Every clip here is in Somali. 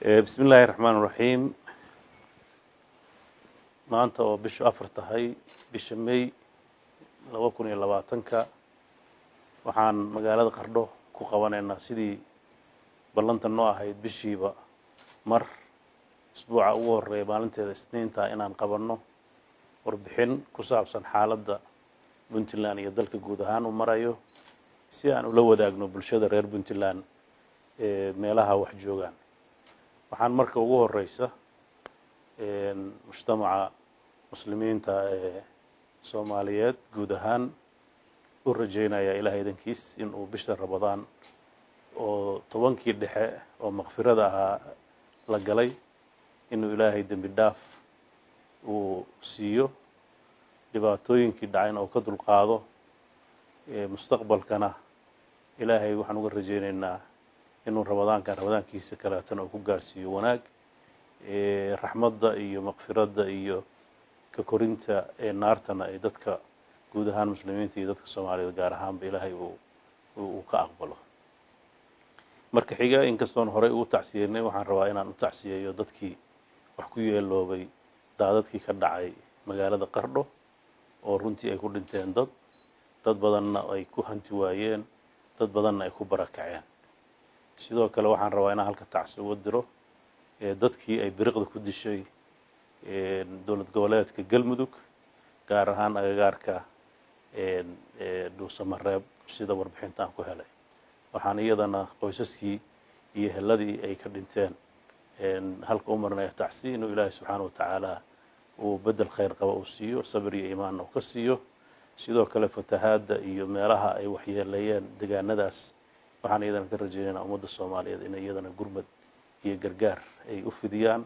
Bismi illaahi raxmaan raxiim. Maanta oo bishu 4 tahay bisha May 2020-ka, waxaan magaalada Qardho ku qabanaynaa, sidii ballanta noo ahayd, bishiiba mar isbuuca ugu horeeya maalinteeda Isniinta inaan qabanno warbixin ku saabsan xaaladda Puntland iyo dalka guud ahaan u marayo, si aan ula wadaagno bulshada reer Puntland ee meelaha wax joogaan. Waxaan marka ugu horeysa mujtamaca Muslimiinta ee Soomaaliyeed guud ahaan u rajaynayaa, Ilahay idankiis, in uu bisha Ramadaan oo 10-kii dhexe oo makfirada ahaa la galay inuu Ilaahay dembi dhaaf uu siiyo, dhibaatooyinkii dhacayna uu ka dulqaado. Mustaqbalkana Ilaahay waxaan uga rajaynaynaa inuu Ramadaankan Ramadaankiisa kaleetana uu ku gaarsiiyo wanaag, raxmadda iyo makfiradda iyo ka korinta ee naartana ay dadka guud ahaan Muslimiinta iyo dadka Soomaaliyeed gaar ahaanba Ilaahay uu ka aqbalo. Marka xiga, inkastoon horey ugu tacsiyeynay, waxaan rabaa inaan u tacsiyeeyo dadkii wax ku yeeloobay daadadkii ka dhacay magaalada Qardho, oo runtii ay ku dhinteen dad badanna ay ku hanti waayeen, dad badanna ay ku barakaceen. Sidoo kale waxaan rabaa inaan halka tacsi uga diro dadkii ay biriqda ku dishay dowlad goboleedka Galmudug, gaar ahaan agagaarka Dhuusamareeb, sida warbixinta aan ku helay. Waxaan iyadana qoysaskii iyo heladii ay ka dhinteen halka u marinaya tacsi, inuu Ilaahay subxaana wa tacaala uu bedel khayr qaba uu siiyo, sabir iyo iimaanna uu ka siiyo. Sidoo kale fatahaadda iyo meelaha ay waxyeeleeyeen degaanadaas, waxaan iyadana ka rajaynaynaa ummadda Soomaaliyeed inay iyadana gurmad iyo gargaar ay u fidiyaan,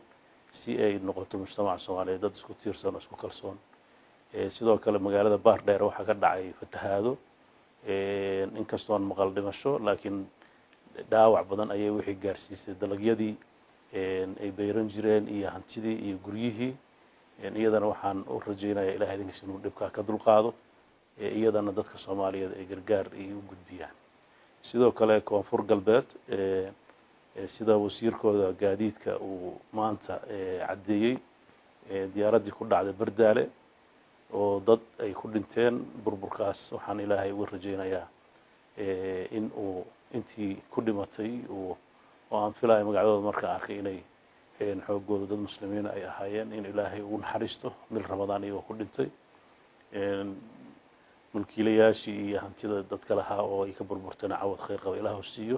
si ay noqoto mujtamaca Soomaaliyeed dad isku tiirsan oo isku kalsoon. Sidoo kale magaalada Baardheer waxaa ka dhacay fatahaado. Inkastoon maqal dhimasho, laakiin dhaawac badan ayay wixii gaarsiisay dalagyadii ay beyran jireen iyo hantidii iyo guryihii. Iyadana waxaan u rajaynayaa Ilahay idinkiis inuu dhibkaa ka dulqaado, iyadana dadka Soomaaliyeed ay gargaar ay u gudbiyaan. Sidoo kale Koonfur Galbeed, sida wasiirkooda gaadiidka uu maanta caddeeyey, diyaaraddii ku dhacday Bardaale oo dad ay ku dhinteen burburkaas, waxaan Ilaahay uga rajaynayaa in uu intii ku dhimatay uu, oo aan filayo magacyadooda markaan arkay inay xoogooda dad Muslimiina ay ahaayeen, in Ilaahay ugu naxariisto mil Ramadaan iyagoo ku dhintay. Mulkiilayaashii iyo hantida dadka lahaa oo ay ka burburtayna cawad khayr qaba Ilaahu siiyo.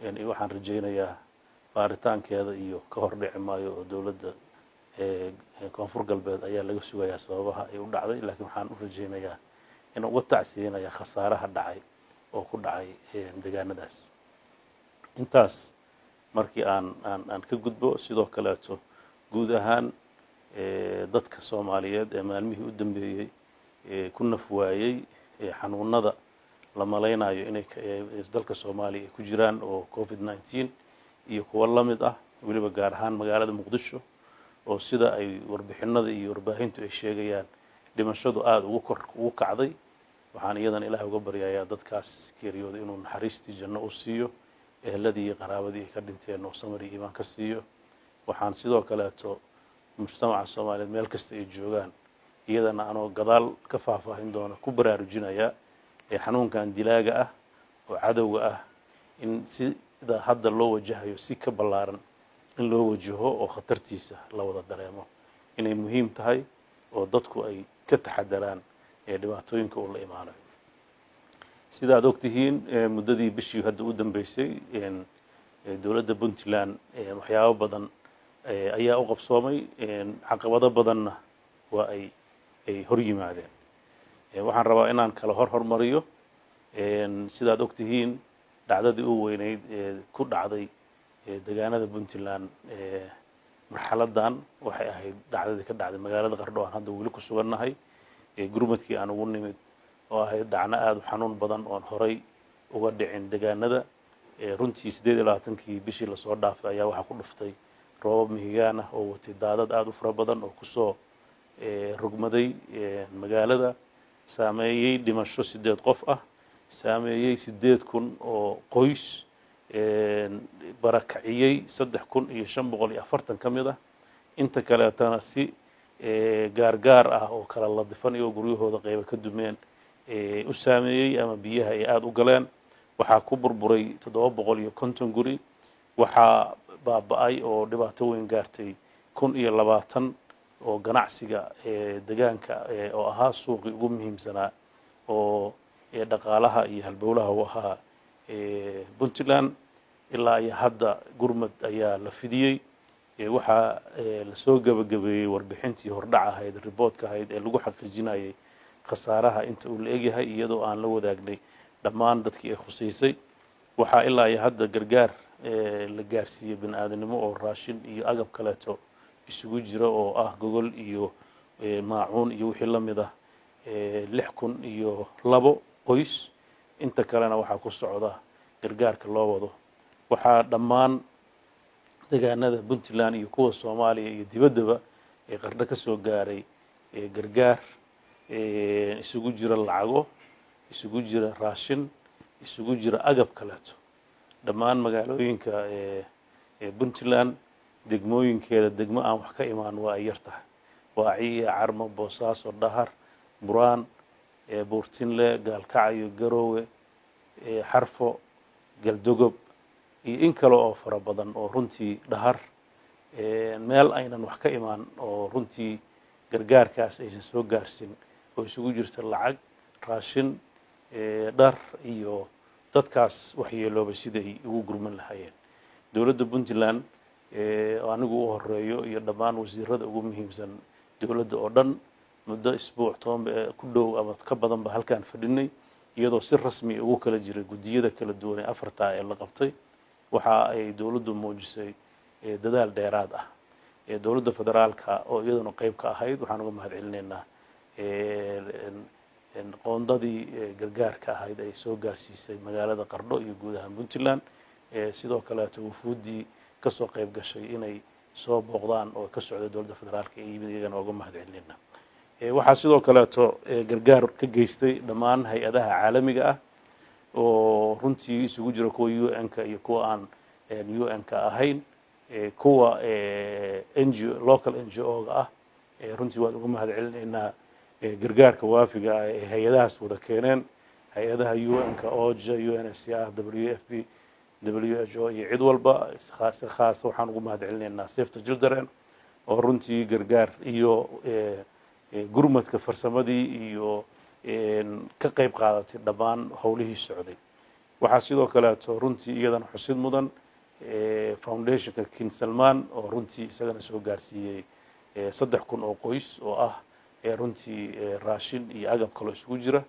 Waxaan rajaynayaa baaritaankeeda iyo ka hor dhici maayo, oo dowladda Koonfur Galbeed ayaa laga sugayaa sababaha ay u dhacday, laakiin waxaan u rajaynayaa inaan uga tacsiyeynayaa khasaaraha dhacay oo ku dhacay degaanadaas. Intaas markii aan ka gudbo, sidoo kaleeto guud ahaan dadka Soomaaliyeed ee maalmihii u dambeeyey ku naf waayey xanuunada la malaynayo inay dalka Soomaaliya ay ku jiraan oo COVID-19 iyo kuwo la mid ah, weliba gaar ahaan magaalada Muqdisho, oo sida ay warbixinada iyo warbaahintu ay sheegayaan dhimashadu aada ugu kor ugu kacday, waxaan iyadana Ilahay uga baryayaa dadkaas geeriyooday inuu naxariistii janno u siiyo, eheladii iyo qaraabadii ay ka dhinteen oo samar iyo iimaan ka siiyo. Waxaan sidoo kaleeto mujtamaca Soomaaliyeed meel kasta ay joogaan, iyadana anoo gadaal ka faahfaahin doona, ku baraarujinayaa ee xanuunkan dilaaga ah oo cadowga ah in sida hadda loo wajahayo si ka ballaaran in loo wajaho, oo khatartiisa la wada dareemo inay muhiim tahay, oo dadku ay ka taxadaraan ee dhibaatooyinka uu la imaanayo. Sida aad ogtihiin, muddadii bishii hadda u dambeysay dowladda Puntland waxyaabo badan ayaa u qabsoomay, caqabado badanna waa ay hor yimaadeen. Waxaan rabaa inaan kala hormariyo. Sidaad ogtihiin, dhacdadii u weyneyd ee ku dhacday degaanada Puntland marxaladan waxay ahayd dhacdadii ka dhacday magaalada Qardho, aan hadda weli ku sugannahay gurmadkii aan ugu nimid, oo ahayd dhacno aada u xanuun badan oon horay uga dhicin degaanada. Runtii 28-kii bishii lasoo dhaafay ayaa waxaa ku dhuftay roobab mihigaan ah oo watay daadad aada u fara badan oo kusoo rogmaday magaalada, saameeyey dhimasho sideed qof ah, saameeyey 8,000 oo qoys. Barakaciyey 3540 ka mid ah. Inta kaleetana si gaargaar ah oo kala ladifan iyagoo guryahooda qeyba ka dumeen u saameeyey ama biyaha ay aada u galeen. Waxaa ku burburay 750 guri. Waxaa baaba-ay oo dhibaato weyn gaartay 1020 oo ganacsiga degaanka oo ahaa suuqii ugu muhiimsanaa oo dhaqaalaha iyo halbowlaha u ahaa Puntland. Ilaa iyo hadda gurmad ayaa la fidiyey. Waxaa lasoo gebagabeeyey warbixintii hordhac ahayd, reportka ahayd ee lagu xaqiijinayay khasaaraha inta uu la egyahay, iyadoo aan la wadaagnay dhammaan dadkii ay khuseysay. Waxaa ilaa iyo hadda gargaar la gaarsiiyey bini aadanimo oo raashin iyo agab kaleeto isugu jira oo ah gogol iyo maacuun iyo wixii la mid ah, 6002 qoys. Inta kalena waxaa ku socda gargaarka loo wado. Waxaa dhammaan degaanada Puntland iyo kuwa Soomaaliya iyo dibaddaba ee Qardho ka soo gaaray gargaar isugu jira lacago, isugu jira raashin, isugu jira agab kaleeto. Dhammaan magaalooyinka Puntland degmooyinkeeda, degmo aan wax ka imaan waa ay yar tahay: Waaciya, Carmo, Boosaaso, Dhahar, Buraan, Buurtinle, Gaalkacyo, Garoowe, Xarfo, Galdogob iyo in kale oo fara badan oo runtii Dhahar, meel aynan wax ka imaan oo runtii gargaarkaas aysan soo gaarsin oo isugu jirta lacag, raashin, dhar iyo dadkaas waxyeeloobay siday ugu gurman lahaayeen. Dowladda Puntland oo anigu u horeeyo iyo dhammaan wasiirada ugu muhiimsan dowladda oo dhan, muddo isbuuc 10 ku dhow ama ka badanba halkaan fadhinay, iyadoo si rasmi ugu kala jiray guddiyada kala duwan ee afartaa ee la qabtay. Waxa ay dowladdu muujisay dadaal dheeraad ah. Dowladda federaalka oo iyaduna qeyb ka ahayd, waxaan uga mahad celinaynaa qoondadii gargaarka ahayd ay soo gaarsiisay magaalada Qardho iyo guud ahaan Puntland. Sidoo kaleeto wufuuddii kasoo qayb gashay inay soo booqdaan oo ka socday dowladda federaalka ee yimid, iyagana uga mahad celinayna. Waxaa sidoo kaleeto gargaar ka geystay dhammaan hay-adaha caalamiga ah oo runtii isugu jira kuwa UN-ka iyo kuwa aan UN-ka ahayn, kuwa NGO, local NGO-ga ah. Runtii waan uga mahad celinaynaa gargaarka waafiga ah ee hay-adahaas wada keeneen, hay-adaha UN-ka, OCHA, UNHCR, WFP, WHO iyo cid walba. Si khaasa waxaan ugu mahad celinaynaa Save the Children oo runtii gargaar iyo gurmadka farsamadii iyo ka qayb qaadatay dhammaan howlihii socday. Waxaa sidoo kaleeto runtii iyadana xusid mudan foundationka King Salman oo runtii isagana soo gaarsiiyey 3000 oo qoys oo ah runtii raashin iyo agab kaloo isugu jira.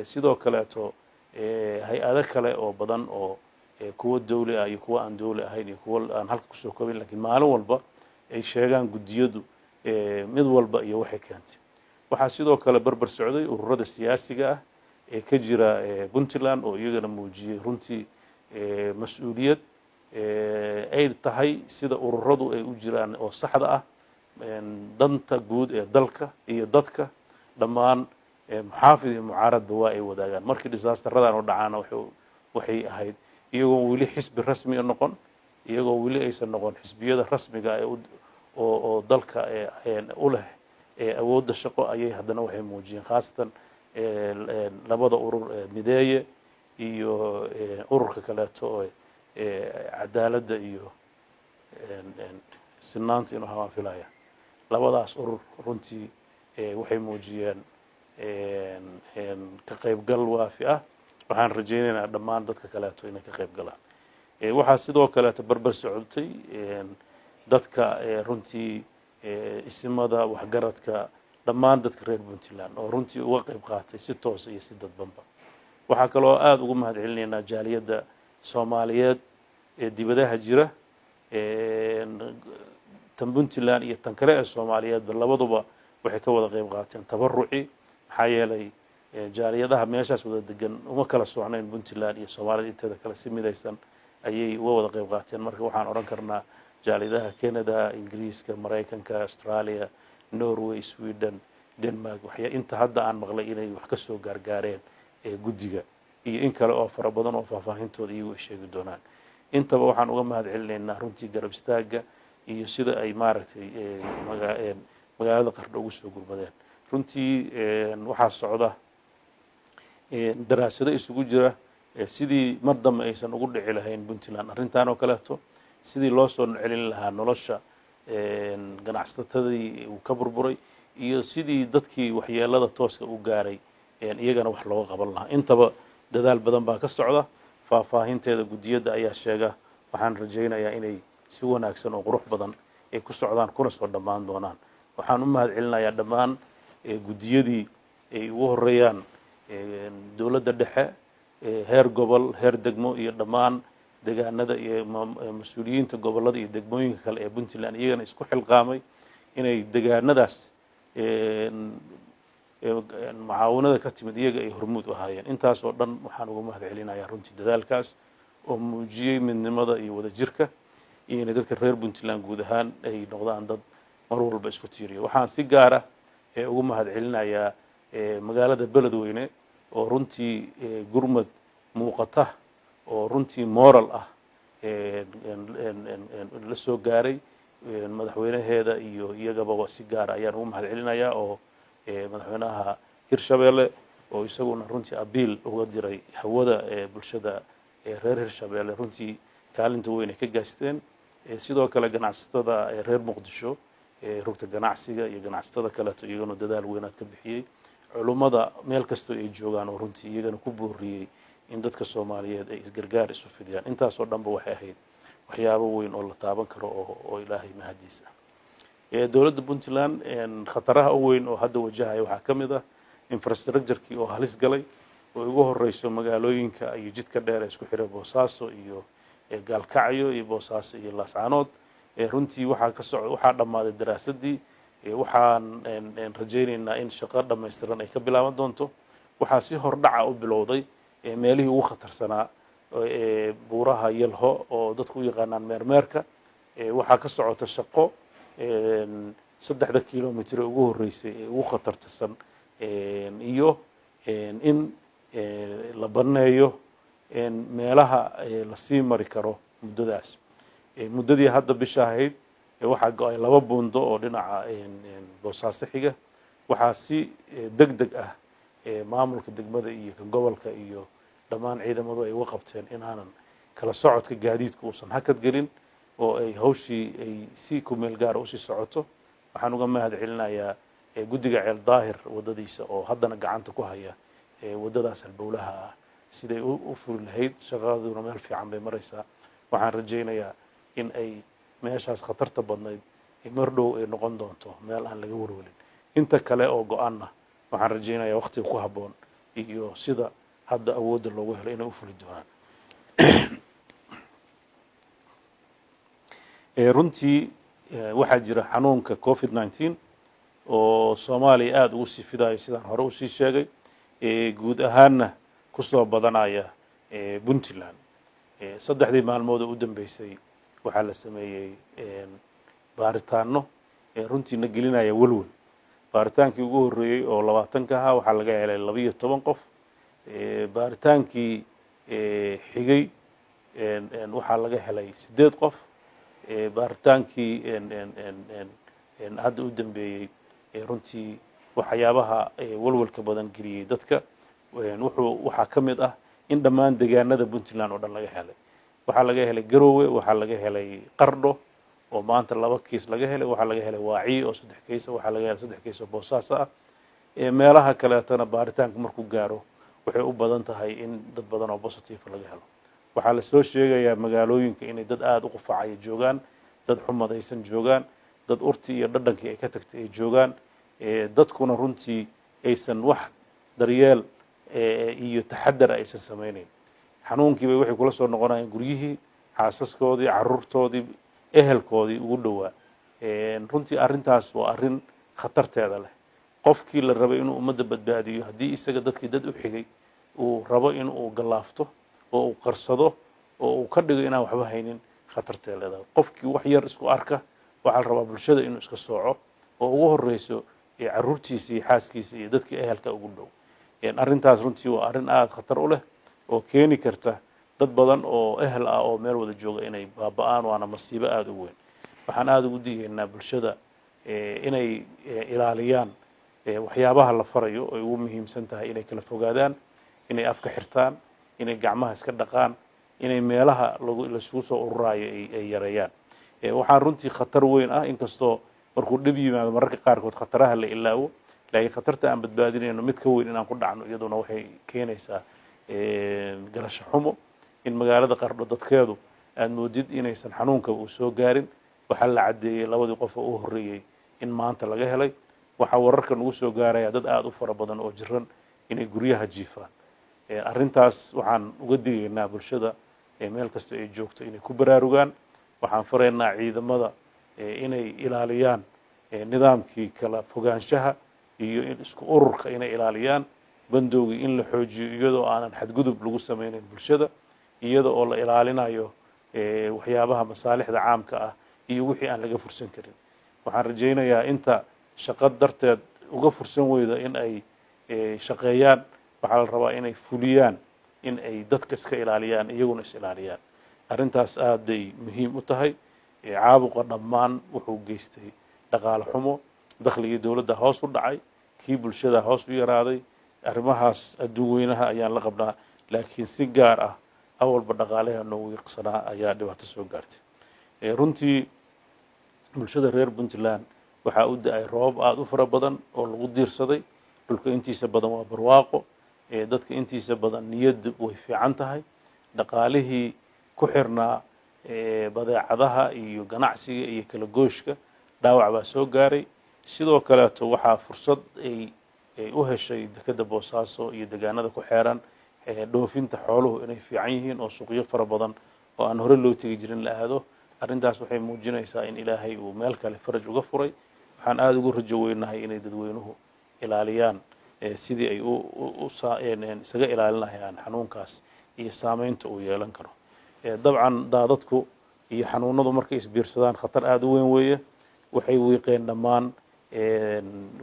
Sidoo kaleeto hay-ado kale oo badan oo kuwo dawli ah iyo kuwo aan dawli ahayn iyo kuwo aan halka kusoo koobin, lakiin maalin walba ay sheegaan guddiyadu mid walba iyo waxay keentay. Waxaa sidoo kale berber socday ururada siyaasiga ah ee ka jira Puntland oo iyagana muujiyey runtii mas-uuliyad ay tahay sida ururadu ay u jiraan oo saxda ah, danta guud ee dalka iyo dadka. Dhammaan muxaafid iyo mucaaradba waa ay wadaagaan markii disasteradan oo dhacaana. Waxay ahayd iyagoon weli xisbi rasmiga noqon, iyagoo weli aysan noqon xisbiyada rasmiga ee oo dalka u leh awoodda shaqo, ayay haddana waxay muujiyeen, khaasatan labada urur, Mideeye iyo ururka kaleeto oo Cadaaladda iyo Sinaanta inuu hawaan filaya. Labadaas urur runtii waxay muujiyeen ka qaybgal waafi ah. Waxaan rajaynaynaa dhammaan dadka kaleeto inay ka qayb galaan. Waxaa sidoo kaleeto barbar socotay dadka runtii isimada, waxgaradka, dhammaan dadka reer Puntland oo runtii uga qayb qaatay si toosa iyo si dadbanba. Waxaa kaloo aada ugu mahad celinaynaa jaaliyadda Soomaaliyeed ee dibadaha jira, tan Puntland iyo tan kale ee Soomaaliyeedba. Labaduba waxay ka wada qayb qaateen tabaruci, maxaa yeelay jaaliyadaha meeshaas wada degan uma kala socnayn Puntland iyo Soomaalida inteeda kale, si midaysan ayay uga wada qayb qaateen. Marka waxaan odhan karnaa jaaliyadaha Canada, Ingiriiska, Maraykanka, Australia, Norway, Sweden, Denmark, waxya inta hadda aan maqlay inay wax ka soo gaargaareen ee guddiga iyo in kale oo fara badan oo faahfaahintooda iyagu ay sheegi doonaan. Intaba waxaan uga mahad celinaynaa runtii garab istaagga iyo sida ay maaragtay magaalada Qardho ugu soo gurmadeen. Runtii waxaa socda daraasado isugu jira sidii mar dambe aysan ugu dhici lahayn Puntland arrintan oo kaleeto, sidii loo soo celin lahaa nolosha ganacsatadii uu ka burburay iyo sidii dadkii waxyeelada tooska u gaaray iyagana wax looga qaban lahaa. Intaba dadaal badan baa ka socda. Faahfaahinteeda guddiyadda ayaa sheega. Waxaan rajaynayaa inay si wanaagsan oo qurux badan ay ku socdaan kuna soo dhammaan doonaan. Waxaan u mahad celinayaa dhammaan guddiyadii ay ugu horeeyaan dowladda dhexe, heer gobol, heer degmo iyo dhammaan degaanada iyo mas-uuliyiinta gobollada iyo degmooyinka kale ee Puntland, iyagana isku xilqaamay inay degaanadaas mucaawinada ka timid iyaga ay hormuud u ahaayeen. Intaas oo dhan waxaan uga mahad celinayaa runtii dadaalkaas oo muujiyey midnimada iyo wadajirka iyo inay dadka reer Puntland guud ahaan ay noqdaan dad mar walba isku tiiriyo. Waxaan si gaara ugu mahad celinayaa magaalada Beledweyne oo runtii gurmad muuqata oo runtii moral ah la soo gaaray. Madaxweynaheeda iyo iyagaba si gaara ayaan ugu mahad celinayaa, oo madaxweynaha Hirshabeelle oo isaguna runtii abiil uga diray hawada bulshada reer Hirshabeelle runtii kaalinta weyn ay ka gaysteen. Sidoo kale ganacsatada reer Muqdisho, rugta ganacsiga iyo ganacsatada kaleeto, iyagana dadaal weynaad ka bixiyey. Culummada meel kastoo ay joogaan oo runtii iyagana ku booriyey in dadka Soomaaliyeed ay isgargaar isu fidiyaan. Intaasoo dhanba waxay ahayd waxyaabo weyn oo la taaban karo oo Ilaahay mahadiisa. Dowladda Puntland khataraha u weyn oo hadda wajahaya waxaa ka mid ah infrastructure-kii oo halis galay, oo ugu horeyso magaalooyinka iyo jidka dheer ee isku xiray Boosaaso iyo Gaalkacyo iyo Boosaaso iyo Laascaanood. Runtii waxaa ka soc waxaa dhammaaday daraasadii. Waxaan rajaynaynaa in shaqo dhammaystiran ay ka bilaaban doonto. Waxaa si hordhaca u bilowday meelihii ugu khatarsanaa, buuraha Yelho oo dadku u yaqaanaan Meermeerka. Waxaa ka socota shaqo 3-da kilomitr ee ugu horreysay ee ugu khatartasan iyo in la banneeyo meelaha lasii mari karo muddadaas. Muddadii hadda bisha ahayd waxaa go-ay laba buundo oo dhinaca Boosaaso xiga. Waxaa si deg deg ah maamulka degmada iyo ka gobolka iyo dhammaan ciidamadu ay uga qabteen inaanan kala socodka gaadiidku uusan hakad gelin oo ay hawshii ay si ku meel gaara usii socoto. Waxaan uga mahad celinayaa guddiga Ceel Daahir waddadiisa oo haddana gacanta ku haya waddadaas halbowlaha ah siday u furi lahayd. Shaqaduna meel fiican bay maraysaa. Waxaan rajaynayaa in ay meeshaas khatarta badnayd mar dhow ay noqon doonto meel aan laga warwelin. Inta kale oo go-anna waxaan rajaynayaa waqtiga ku habboon iyo sida hadda awoodda loogu helo inay u fuli doonaan. Runtii waxaa jira xanuunka COVID-19 oo Soomaaliya aada ugu sii fidayo, sidaan hore usii sheegay, guud ahaanna kusoo badanaya Puntland. 3-dii maalmood oo u dambeysay waxaa la sameeyey baaritaano runtiina gelinaya welwel. Baaritaankii ugu horreeyey oo 20-ka ahaa waxaa laga helay 12 qof. Baaritaankii xigay waxaa laga helay 8 qof. Baaritaankii hadda u dambeeyey, runtii waxyaabaha walwalka badan geliyey dadka wuxuu waxaa ka mid ah in dhammaan deegaanada Puntland oo dhan laga helay. Waxaa laga helay Garowe, waxaa laga helay Qardho oo maanta laba kiis laga helay, waxaa laga helay Waaciye oo saddex kiis, waxaa laga helay saddex kiis oo Boosaaso ah. Meelaha kaleetana baaritaanku markuu gaaro waxay u badan tahay in dad badan oo positive laga helo. Waxaa lasoo sheegayaa magaalooyinka inay dad aada u qufacaya joogaan, dad xumadaysan joogaan, dad urtii iyo dhadhankii ay ka tagtay ay joogaan, dadkuna runtii aysan wax daryeel iyo taxadar aysan samaynayn. Xanuunkii bay waxay kula soo noqonayaan guryihii, xaasaskoodii, caruurtoodii, ehelkoodii ugu dhowaa. Runtii arrintaas waa arrin khatarteeda leh. Qofkii la rabay inuu ummadda badbaadiyo, haddii isaga dadkii dad u xigay uu rabo in uu gallaafto oo uu qarsado oo uu ka dhigo inaan waxba haynin, khatartee leedahay. Qofkii wax yar isku arka waxaa la rabaa bulshada inuu iska sooco, oo ugu horreyso carruurtiisa iyo xaaskiisa iyo dadkii ehelka ugu dhow. Arrintaas runtii waa arrin aada khatar u leh oo keeni karta Dad badan oo ehel ah oo meel wada jooga inay baaba-aan, waana masiibo aada u weyn. Waxaan aada ugu digaynaa bulshada inay ilaaliyaan waxyaabaha la farayo, ay ugu muhiimsan tahay inay kala fogaadaan, inay afka xirtaan, inay gacmaha iska dhaqaan, inay meelaha lagu laisugu soo ururaayo ay yareeyaan. Waxaan runtii khatar weyn ah, inkastoo markuu dhib yimaado mararka qaarkood khataraha la ilaawo, laakiin khatarta aan badbaadinayno mid ka weyn inaan ku dhacno, iyaduna waxay keenaysaa garasho xumo. In magaalada Qardho dadkeedu aad moodid inaysan xanuunka uu soo gaarin. Waxaa la caddeeyey labadii qof oo u horreeyey in maanta laga helay. Waxaa wararka nagu soo gaaraya dad aada u fara badan oo jiran inay guryaha jiifaan. Arrintaas waxaan uga digaynaa bulshada meel kasta ay joogto inay ku baraarugaan. Waxaan faraynaa ciidamada inay ilaaliyaan nidaamkii kala fogaanshaha iyo in isku ururka inay ilaaliyaan, bandowgii in la xoojiyo, iyadoo aanan xadgudub lagu sameynayn bulshada, iyada oo la ilaalinayo waxyaabaha masaalixda caamka ah iyo wixii aan laga fursan karin. Waxaan rajaynayaa inta shaqo darteed uga fursan weyda in ay shaqeeyaan, waxaa la rabaa inay fuliyaan in ay dadka iska ilaaliyaan, iyaguna is ilaaliyaan. Arrintaas aad bay muhiim u tahay. Caabuqa dhammaan wuxuu geystay dhaqaale xumo, dakhligii dowladda hoos u dhacay, kii bulshada hoos u yaraaday. Arrimahaas adduun weynaha ayaan la qabnaa, laakiin si gaar ah awalba dhaqaalaha noogu yiqsanaa ayaa dhibaato soo gaartay. Runtii bulshada reer Puntland waxaa u da-ay roobab aada u fara badan oo lagu diirsaday. Dhulka intiisa badan waa barwaaqo, dadka intiisa badan niyadda way fiican tahay. Dhaqaalihii ku xirnaa badeecadaha iyo ganacsiga iyo kala gooshka dhaawac baa soo gaaray. Sidoo kaleeto waxaa fursad ay u heshay dekedda Boosaaso iyo degaanada ku xeeran dhoofinta xooluhu inay fiican yihiin, oo suuqyo fara badan oo aan hore loo tegi jirin la aado. Arrintaas waxay muujinaysaa in Ilaahay uu meel kale faraj uga furay. Waxaan aada ugu rajo weynahay inay dadweynuhu ilaaliyaan sidii ay isaga ilaalinayaan xanuunkaas iyo saameynta uu yeelan karo. Dabcan daadadku iyo xanuunadu markay isbiirsadaan khatar aada u weyn weeye. Waxay wiiqeen dhammaan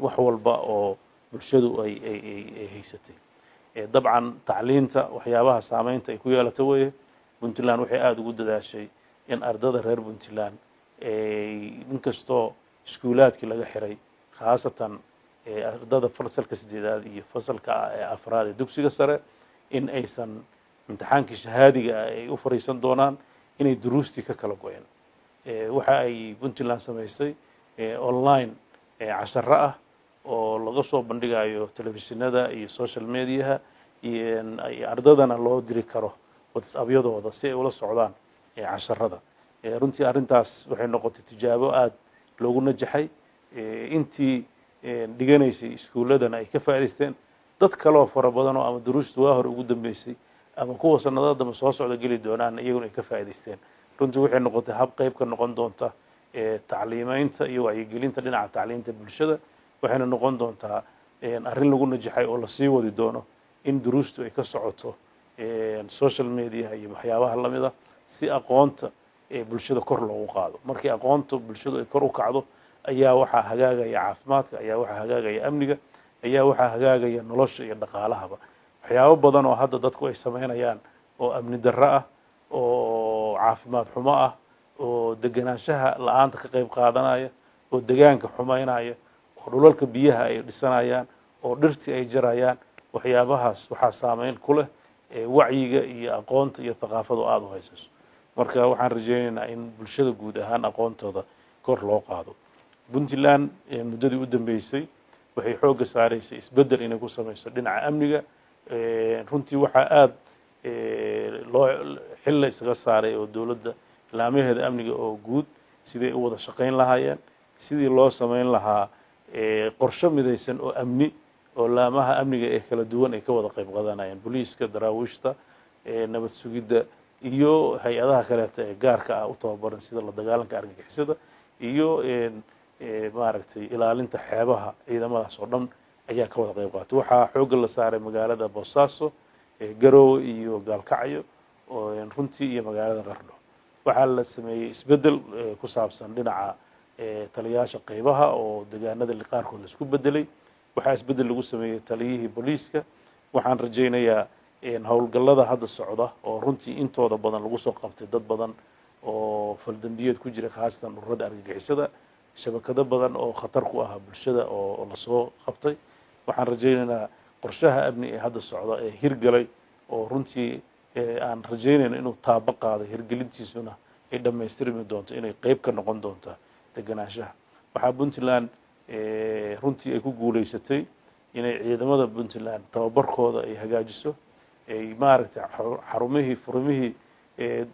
wax walba oo bulshadu ay haysatay. Dabcan tacliinta waxyaabaha saameynta ay ku yeelato weeye. Puntland waxay aada ugu dadaashay in ardada reer Puntland, inkastoo iskuulaadkii laga xiray, khaasatan ardada fasalka sideedaad iyo fasalka afraad ee dugsiga sare, in aysan imtixaankii shahaadiga ah ay u fariisan doonaan, inay duruustii ka kala go-een. Waxa ay Puntland samaysay online casharo ah oo laga soo bandhigayo telefishinada iyo social mediaha, iyo ardadana loo diri karo WhatsAppyadooda si ay ula socdaan casharada. Runtii arrintaas waxay noqotay tijaabo aada loogu najaxay, intii dhiganaysay iskuulladana ay ka faa'idaysteen, dad kaleoo fara badan oo ama duruusta waa hore ugu dambeysay ama kuwa sanadada dambe soo socda geli doonaan iyaguna ay ka faa'idaysteen. Runtii waxay noqotay hab qayb ka noqon doonta tacliimeynta iyo wacyigelinta dhinaca tacliinta bulshada, waxayna noqon doontaa arrin lagu najaxay oo lasii wadi doono, in duruustu ay ka socoto social mediaha iyo waxyaabaha lamida, si aqoonta bulshada kor loogu qaado. Markii aqoonta bulshadu ay kor u kacdo ayaa waxaa hagaagaya caafimaadka, ayaa waxaa hagaagaya amniga, ayaa waxaa hagaagaya nolosha iyo dhaqaalahaba. Waxyaabo badan oo hadda dadku ay samaynayaan oo amni darro ah, oo caafimaad xumo ah, oo degenaanshaha la-aanta ka qayb qaadanaya, oo degaanka xumaynaya, oo dhulalka biyaha ay dhisanayaan, oo dhirtii ay jarayaan, waxyaabahaas waxaa saameyn ku leh wacyiga iyo aqoonta iyo thaqaafadu aada u haysayso. Marka waxaan rajaynaynaa in bulshada guud ahaan aqoontooda kor loo qaado. Puntland muddadii u dambeysay waxay xoogga saaraysay isbeddel inay ku samayso dhinaca amniga. Runtii waxaa aada loo xil la isaga saaray oo dowladda laamaheeda amniga oo guud siday u wada shaqayn lahaayeen, sidii loo samayn lahaa qorshe midaysan oo amni oo laamaha amniga ee kala duwan ay ka wada qayb qadanayaan: booliiska, daraawiishta, nabad sugidda iyo hay-adaha kaleeta ee gaarka ah u tababaran, sida la dagaalanka argagixisada iyo maaragtay ilaalinta xeebaha. Ciidamadaas oo dhan ayaa ka wada qayb qaatay. Waxaa xoogga la saaray magaalada Boosaaso, Garoowe iyo Gaalkacyo runtii iyo magaalada Qardho. Waxaa la sameeyey isbeddel ku saabsan dhinaca taliyaasha qaybaha oo degaanada qaarkood la isku bedelay. Waxaa isbeddel lagu sameeyey taliyihii booliiska. Waxaan rajaynayaa Howlgallada hadda socda oo runtii intooda badan lagu soo qabtay dad badan oo faldambiyeed ku jira, khaasatan ururada argagixisada, shabakado badan oo khatar ku ahaa bulshada oo lasoo qabtay. Waxaan rajaynaynaa qorshaha amni ee hadda socda ee hirgalay, oo runtii aan rajaynayno inuu taabo qaaday, hirgelintiisuna ay dhammaystirmi doonto, inay qeyb ka noqon doonta deganaanshaha. Waxaa Puntland runtii ay ku guulaysatay inay ciidamada Puntland tababarkooda ay hagaajiso, ay maaragtay xarumihii, furmihii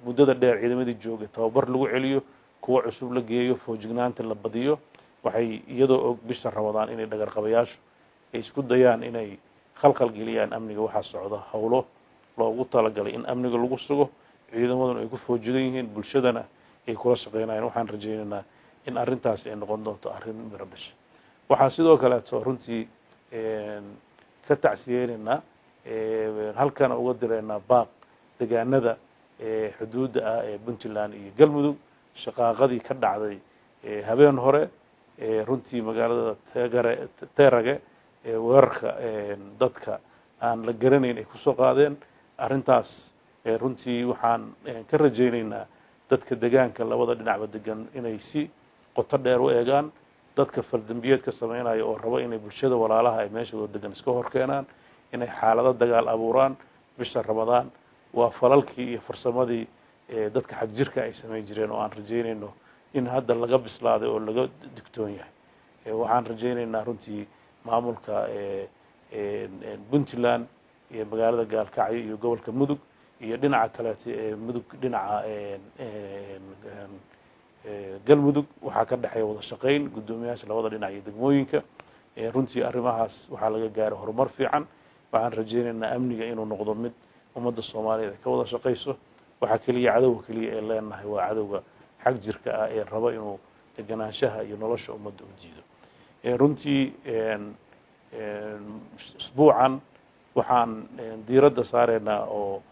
muddada dheer ciidamadii joogay tababar lagu celiyo, kuwo cusub la geeyo, foojignaanta la badiyo. Waxay iyadoo og bisha Ramadaan inay dhagarqabayaashu ay isku dayaan inay khalkhal geliyaan amniga, waxaa socda howlo loogu talagalay in amniga lagu sugo, ciidamaduna ay ku foojigan yihiin, bulshadana ay kula shaqeynayaan. Waxaan rajaynaynaa in arrintaasi ay noqon doonto arrin miro dhashay. Waxaa sidoo kaleeto runtii ka tacsiyeynaynaa, halkana uga direynaa baaq degaanada xuduudda ah ee Puntland iyo Galmudug, shaqaaqadii ka dhacday habeen hore runtii magaalada Teegare Teerage, weerarka dadka aan la garanayn ay kusoo qaadeen. Arrintaas runtii waxaan ka rajaynaynaa dadka degaanka labada dhinacba degan inay si qoto dheer u eegaan dadka faldambiyeedka sameynaya oo raba inay bulshada walaalaha ay meesha wada degan iska hor keenaan, inay xaalado dagaal abuuraan bisha Ramadaan. Waa falalkii iyo farsamadii dadka xagjirka ay samayn jireen oo aan rajaynayno in hadda laga bislaaday oo laga digtoon yahay. Waxaan rajaynaynaa runtii maamulka Puntland iyo magaalada Gaalkacyo iyo gobolka Mudug iyo dhinaca kaleeta ee Mudug, dhinaca Galmudug, waxaa ka dhexeeya wada shaqayn guddoomiyaasha labada dhinac iyo degmooyinka. Runtii arrimahaas waxaa laga gaaray horumar fiican. Waxaan rajaynaynaa amniga inuu noqdo mid ummadda Soomaaliyeed ay ka wada shaqayso. Waxaa keliya, cadowga keliya ee leenahay waa cadowga xag jirka ah ee raba inuu deganaanshaha iyo nolosha ummadda u diido. Runtii isbuucan waxaan diiradda saareynaa oo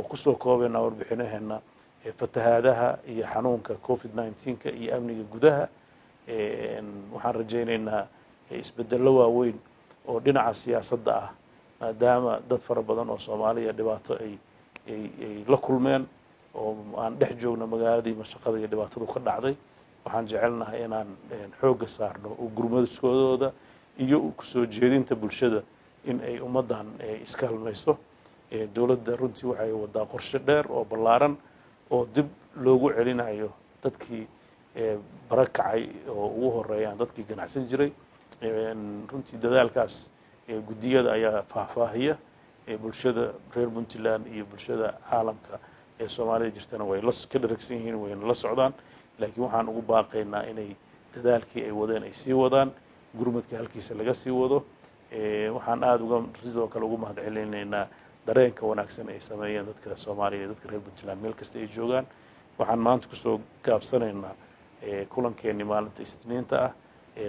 kusoo koobaynaa warbixinaheena fatahaadaha iyo xanuunka COVID-19-ka iyo amniga gudaha. Waxaan rajaynaynaa isbedello waaweyn oo dhinaca siyaasadda ah, maadaama dad fara badan oo Soomaaliya dhibaato ay la kulmeen oo aan dhex joogno magaaladii mashaqada iyo dhibaatadu ka dhacday. Waxaan jecelnahay inaan xoogga saarno gurmadkooda iyo kusoo jeedinta bulshada in ay ummaddan iskaalmayso. Dowladda runtii waxay wadaa qorshe dheer oo ballaaran oo dib loogu celinayo dadkii barakacay, oo ugu horeeyaan dadkii ganacsan jiray. Runtii dadaalkaas guddiyada ayaa faahfaahiya. Bulshada reer Puntland iyo bulshada caalamka ee Soomaalida jirtana way la ka dharagsan yihiin, wayna la socdaan, laakiin waxaan ugu baaqaynaa inay dadaalkii ay wadeen ay sii wadaan, gurmadka halkiisa laga sii wado. Waxaan aada uga sidoo kale ugu mahad celinaynaa dareenka wanaagsan ay sameeyeen dadka Soomaaliya iyo dadka reer Puntland meel kasta ay joogaan. Waxaan maanta kusoo gaabsanaynaa kulankeennii maalinta Isniinta ah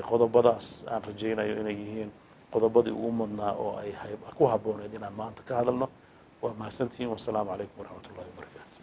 qodobadaas aan rajaynayo inay yihiin qodobadii ugu mudnaa oo ay ku habbooneed inaan maanta ka hadalno. Waa mahadsantihiin. Wasalaamu calaykum waraxmat ullahi wabarakaatu.